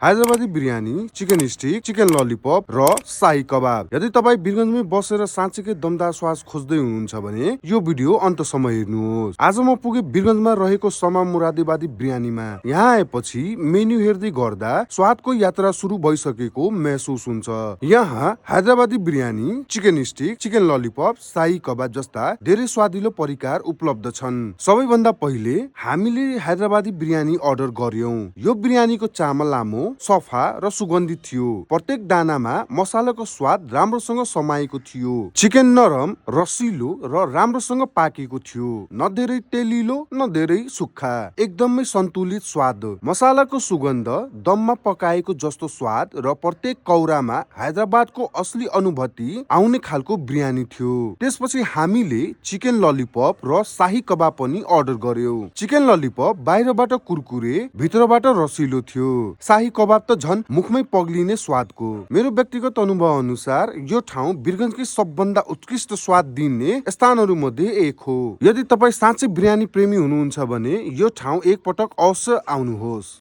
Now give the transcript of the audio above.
Hyderabadi biryani, chicken stick, chicken lollipop र शाही कबाब। यदि तपाई वीरगञ्जमै बसेर साँच्चीकै दमदार स्वाद खोज्दै हुनुहुन्छ भने यो भिडियो अन्तसम्म हेर्नुहोस्। आज म पुगे वीरगञ्जमा रहेको समा मुरादेबादी बिरयानीमा। यहाँ आएपछि मेन्यु हेर्दै गर्दा स्वादको यात्रा सुरु भइसकेको महसुस हुन्छ। यहाँ Hyderabadi biryani, chicken stick, chicken lollipop, शाही कबाब जस्ता धेरै स्वादिलो परिकार उपलब्ध छन्। सबैभन्दा पहिले हामीले हैदराबादी बिरयानी अर्डर गर्यौं। यो बिरयानीको चामल लामो, सफा र सुगन्धित थियो। प्रत्येक दानामा मसालाको स्वाद राम्रोसँग समाएको थियो। चिकन नरम, रसिलो र राम्रोसँग पाकेको थियो। न धेरै तेलिलो न धेरै सुक्खा, एकदमै सन्तुलित स्वाद। मसालाको सुगन्ध, दममा पकाएको जस्तो स्वाद र प्रत्येक कौरामा हैदराबादको असली अनुभूति आउने खालको बिरयानी थियो। त्यसपछि हामीले चिकन ललिपप र शाही कबाब पनि अर्डर गर्यौं। चिकन ललिपप बाहिरबाट कुरकुरे, भित्रबाट रसिलो थियो। शाही कबाब त झन् मुखमै पग्लिने स्वादको। मेरो व्यक्तिगत अनुभव अनुसार यो ठाउँ वीरगञ्जकै सबभन्दा उत्कृष्ट स्वाद दिने स्थानहरू मध्ये एक हो। यदि तपाई साँच्चै बिरयानी प्रेमी हुनुहुन्छ भने यो ठाउँ एक पटक अवश्य आउनुहोस्।